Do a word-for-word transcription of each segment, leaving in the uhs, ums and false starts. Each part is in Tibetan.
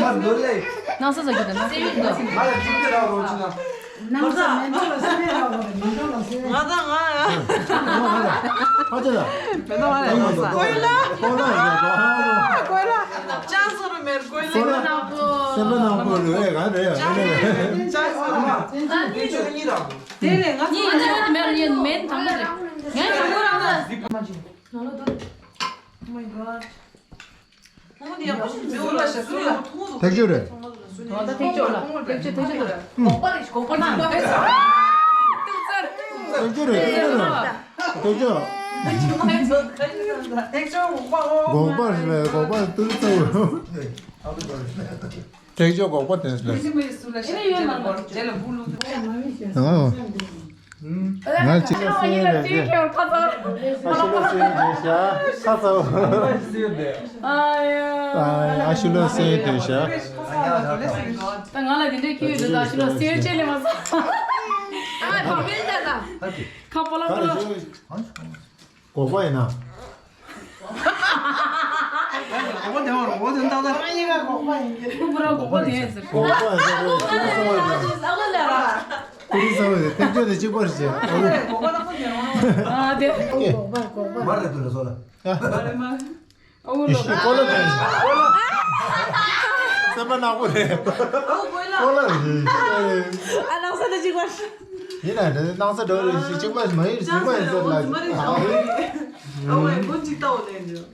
ང་འདོད་ལེ། ནང་ས་ཟ་རྒྱུ་དང་ནང་ས་ཡོད་དོ། ང་ལ་ཅིག་ཏེ་ར་རོ་ཅི་ན། ནང་ས་མེ་འདོད་ལ་སེ་ར་རོ་མེ་འདོད་ལ་སེ་ར། ང་ད་ང་ཡ། ཨ་ཅེ་ལ། མེ་འདོད་ང་ལ་ནང་ས། ཀོ་ལ། ཀོ་ལ་ཡ་ཀོ་ལ། ཀོ་ལ། ཅང་སོ་རུ་མེར་ཀོ་ལ། སེམས་པ་ནག་པོ་ལུ་ཨེ་ག་རེ་ཡ་ཅང་སོ་རུ་མེར། ཅང་སོ་རུ་མེར། ཨ་ནི་ཅོ་ཉི་ར། དེ་ལས་ང་ཚོ་ཉི་ཡིན་ཅི་མེད་མེད་མེད་དང་པོ་རེད། ངས་དང་པོ་རང་ད། Oh my god. Oh my god. ཐེག་ཆོད་རེད། ཨ་ད་ཐེག་ཆོད་ལ། ཐེག་ཆོད་ཐེག་ཆོད་ལ། གོག་པ་རེད་གོག་པ་ན། ཐེག་ཆོད་རེད་ཐེག་ཆོད་རེད། ཐེག་ཆོད། ཐེག་ཆོད་གོག་པ་ཨོ། གོག་པ་རེད་གོག་པ་ཏུར་ཚ། ཐེག་ཆོད་གོག་པ་དེ་ལ། ཨ། ང་ཅི་ལ་སེ་རེད་ཟེར། ཨ་ཤུ་ལ་སེ་དེ་ཤ་ཁ་ཚ། ཨ་ཡ། ཨ་ཤུ་ལ་སེ་དེ་ཤ། ད་ང་ལ་དེ་འདྲའི་ཁྱི་ཡོད་དུས་ཨ་ཤུ་ལ་སེ་ཆེ་ལེ་མ་ས། ཁ་པོ་ལ་པོ་ལ། གོག་པ་ཡིན་ན། གོག་པ་དེ་བར་འོ་དེ་ཏག་ཏག་གཉིས་ཀ་གོག་པ་ཡིན་གྱི་རེད། ཁོ་རང་གོག་པ་དེ་ཟེར། གོག་པ་ཟེར་རེད། ཏུ་རི་ས་བ་ཟེར། ཏུ་རི་ས་བ་ཟེར། ཐེག་ཆོད་དེ་གཅིག་པ་རེད་ཟེར། ཨ་དེ། གོག་པ་གོག་པ་མ་རེད་དུ་རེད་སོ་ལ། མ་རེད་མ་རེད། ཨོ་ལོ། ཡེ་ཤེས་ཀོ་ལ་དེ། སེམས་པ་ནག་པོ་རེད། ཨོ་ཀོ་ལ། ཀོ་ལ་རེད། ཨ་ནང་ས་དེ་གཅིག་པ། ཡིན་ན་དེ་ནང་ས་འགྲོ་རེད་ཞིག་གཅིག་པ་མ་ཡིན་གཅིག་པ་ཡིན་ཟེར་ལ། ཨ་བའི་མགོ་གཅིག་ལྟ་བ་ལེན་འདྲ།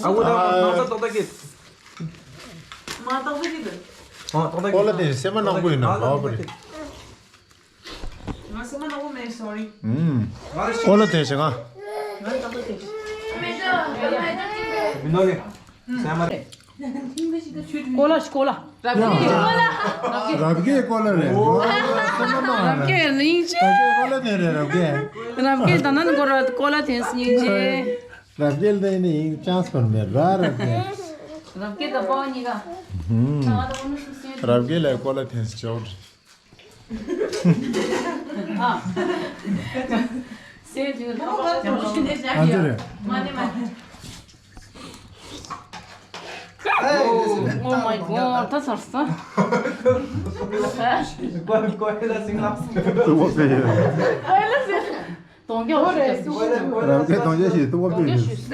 ཨ་བོ་ད་ནང་ས་ཏོག་ཏོག་གི། མ་ཏོག་ཏོག་གི་འདུག་ཨ་ཏོག་ཏོག་གི། ཀོ་ལ་དེ་སེམས་པ་ནག་པོ་ཡིན་ན་ལོག་པ་རེད། ང་སེམས་པ་ནག་པོ་མེད། སོ་རི། ཨུམ། ཀོ་ལ་དེ་ཞིག་ང་། ང་ཏོག་ཏོག་གི། མི་ནོ་ནི། སེམས་པ་རེད། ཀོ་ལ་ཞིག་ཀོ་ལ། རབ་རྒྱས་ཀོ་ལ་རེད། ཨོ་སེམས་པ་ནག་རབ་རྒྱས་སྙིང་རྗེ། རབ་རྒྱས་ཀོ་ལ་དེ་རེད་རབ་རྒྱས། རབ་རྒྱས་ད་ནན་ཀོ་ལ་ཀོ་ལ་དེ་སྙིང་རྗེ། རབ་རྒྱས་ལ་ཡིན་ན་ཡིན་ཅང་སོར་མེད་ར་རབ་རྒྱས། རབ་རྒྱས་ད་པོ་གཉིས་ཀ། ཧུམ། རབ་རྒྱས་ལ་ཀོ་ལ་དེ་ཅོག་ཨ། སེ་དུ་ཁ་པ་ལ་ཅང་ཞུ་ནས་བཞག་ཨ་ཙི་རེད། མ་ནེ་མ་ནེ། Oh my god, ད་ཚར་སོང་། ཀོ་ཀོ་ལ་སིང་ལ། ཀོ་ལ་སིང་། གདོང་རྒྱག་ཞུ་རྒྱག་ཞུ། རང་སྐད་གདོང་རྒྱག་ཞུ། ཏུ་བ་པི་ཞུ།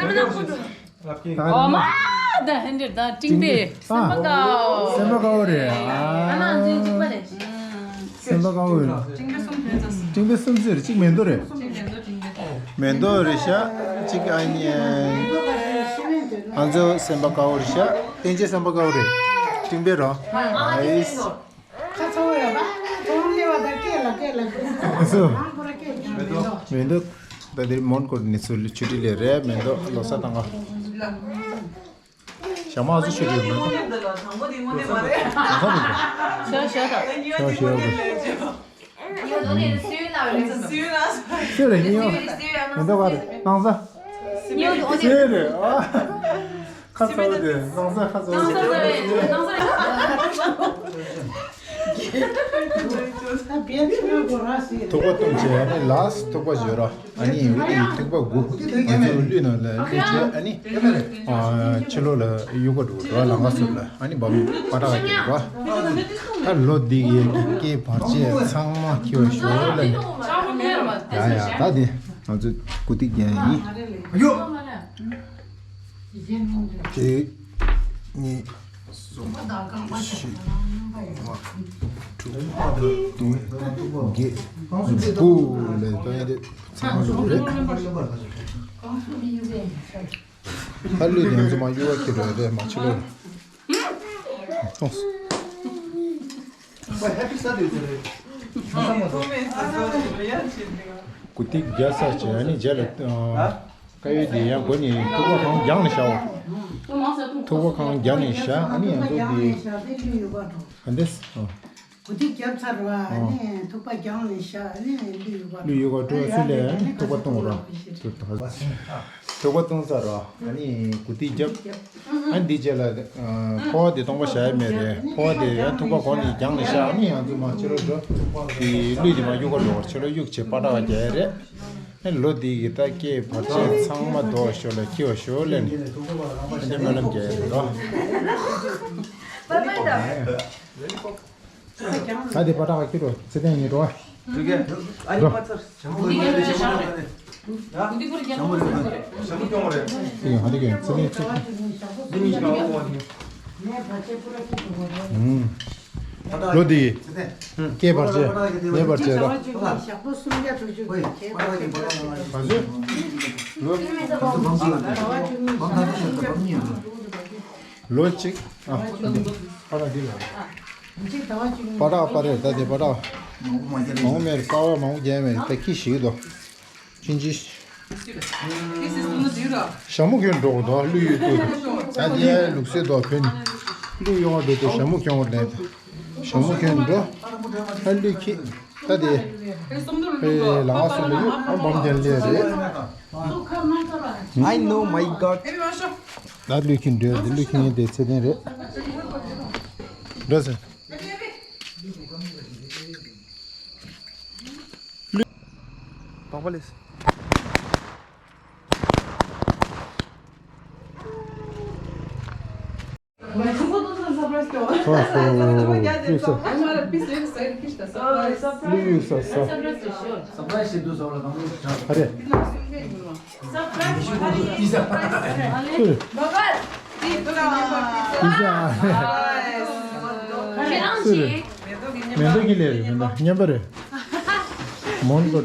ཨོ་མ་ད་ཧན་ཌི་ད་ཀྲིང་པེ་སེམས་པ་དགའ་བོ། སེམས་པ་དགའ་བོ་རེད། ཨ་ན་འཛིན་གཅིག་པ་རེད། སེམས་པ་དགའ་བོ་རེད། ཀྲིང་པེ་སུམ་ཚོད་རེད། གཅིག་མེ་མདོ་རེད། མེ་མདོ་རེད་ཤག་གཅིག་ཨ་ནི་ཨ་ཚོ་སེམས་པ་དགའ་བོ་རེད་ཤག་བསྟན་ཆེ་སེམས་པ་དགའ་བོ་རེད། ཀྲིང་པེ་རོ། ཨ་ཨིས། ཁ་ཚ་བོ་ཡ་བ་ཐོང་ལེ་བ་ད་སྐད་ལ་སྐད་ལ་སྐད། ཨ་ཚོ། ཨང་པོ་ར་སྐད་ཀྱང་མེད་དོ། མེ་མདོ། ད་དེ་མོན་གྷོ་ནས་ཚུར་ཆུ་ཊི་ལས་རེད། མེ་མདོ་ལོ་གསར་བཏང་ག་ཞག་མ་ཟིག་ཤོད་རེད་མེད་དོ། ཞག་ཤོད་རེད། ཤོད་རེད་ཉིན་ཡོ། མེ་མདོ་ག་རེད་སྣང་ས། ཤོད་རེད་ཨ། ཁ་ཚ་བོ་དེ་སྣང་ས་ཁ་ཚ་བོ་དེ། ཐུག་པ་བཏུང་བྱས་ཨ་ནི་ལགས་ཐུག་པ་བཞོས་ར། ཨ་ནི་འུ་དེ་ཐུག་པ་དགུ་ང་ཚོ་གླུད་ནང་ལ་གླུད་བྱས་ཨ་ནི། ཕྱི་ལོགས་ལ་གཡུག་པ་འགྲོ་ར་ལང་ཀ་སུབ་ལ་ཨ་ནི་བམ་པ་ཏྲ་ག་རྒྱབ་ར། ད་ལོ་འདི་ཡི་སྐྱེས་བར་ཆད་ཚང་མ་འཁྱེར་བ་ཞོར་ལ་ནི། ཡ་ཡ་ད་དེ་ང་ཚོ་གུ་ཏིག་རྒྱན་ཡིན། གཅིག་གཉིས། གསུམ། བཞི། ལྔ། དྲུག་བདུན། བརྒྱད། དགུ་ལས་བཏང་ཡ་དེ་ཚང་མ་ལོག་རེད། ད་གླུད་དེ་ང་ཚོ་མ་གཡུག་པ་ཁྱེར་རོགས་རེད་མ་ཕྱི་ལོགས་ལ། གཏོང་སོང་། གུ་ཏིག་རྒྱག་ས་བྱས་ཨ་ནི་རྗེས་ལ། དཀར་ཡོལ་འདི་ཡང་སྒོ་ནས་ཐུག་པ་གང་རྒྱང་ནས་བཞག་འོ། ཐུག་པ་གང་རྒྱང་ནས་བཞག་ཨ་ནི་ཡང་འདུག་འདི། ཨ་འདེས། གུ་ཐིག་བརྒྱབ་ཚར་བ་ཨ་ནི་ཐུག་པ་རྒྱང་ནས་བཞག་ཨ་ནི་ལུས་ཡོད་པ་ལུས་ཡོད་པ་འགྲོ་སུ་ལས་ཨ་ནི་ཐུག་པ་གཏོང་རོགས། ཐུག་པ་གཏོང་ཚར་བ་ཨ་ནི་གུ་ཐིག་བརྒྱབ། ཨ་ནི་འདི་རྗེས་ལ་ཕོ་བ་དེ་སྟོང་པ་བཞག་ཡ་མེད་རེད། ཕོ་བ་དེ་ཡང་ཐུག་པ་གོང་ནས་རྒྱང་ནས་བཞག་ཨ་ནི་ཡང་ཚུར་མ་ཕྱི་རོལ་འགྲོ། དེ་གླུད་དེ་མ་གཡུག་ག་འགྲོ་ཕྱི་རོལ་གཡུག་བྱེད་པ་འདྲ་བ་རྒྱག་ཡ་རེད། ཨ་ནི་ལོ་འདི་གི་ད་སྐྱེས་བར་ཆད་ཚང་མ་ལྡོག་ཞོར་ལ་འཁྱེར་བ་ཞོར་ལ་ནི་ཨ་འདི་སྨོན་ལམ་རྒྱག་ཡ་རེད་རོ། ད་དེ་པ་ཏྲ་ག་ཁྱེར་རོ་ཚེ་བརྟན་ཡིན་རོ། འགྲོ། ཨ་ནི་མ་ཚར། ཡང་ཧ་ཏི་གན་ཚེ་བརྟན་ཚེ། ཨུམ། ལོ་འདི། སྐྱེས་བར་ཆད། ལེགས་པར་བྱེད་རོགས། བར་ཆད། ལོ། ལོ་གཅིག་ཨ། ཨ་ད་འདི་ལ། པ་ཏྲ་པ་རེད་ད་དེ་པ་ཏྲ། མང་མེར་ཀ་བ་མང་རྒྱལ་མེར་ད་ཁྱི་ཞིག་དོ། ཕྱིན་ཅི། ཞྭ་མོ་གྱོན་འགྲོ་དོ་གླུད་ཡུལ་དུ། ད་དེ་ལུགས་སྲོལ་དོ་བོད་ནི། གླུད་ཡོང་བ་འགྲོ་དོ་ཞྭ་མོ་གྱོན་བ་ལེན། ཞྭ་མོ་གྱོན་འགྲོ། ཨ་གླུད་ཁྱི། ད་དེ། ཨེ་ལ་སུ་ལ་ཡུ་ཨ་འབམ་རྒྱན་ལས་རེད། I know my god. ད་གླུད་ཁྱི་འདྲ་དེ་གླུད་ཁྱི་ཡིན་དེ་ཚེ་བརྟན་རེད། འགྲོ་ཟེར། པགས་པ་ལས། མེ་མདའ་གི་ལས་རེད། མེ་མདའ་མཉམ་པ་རེད། མོན་གོ།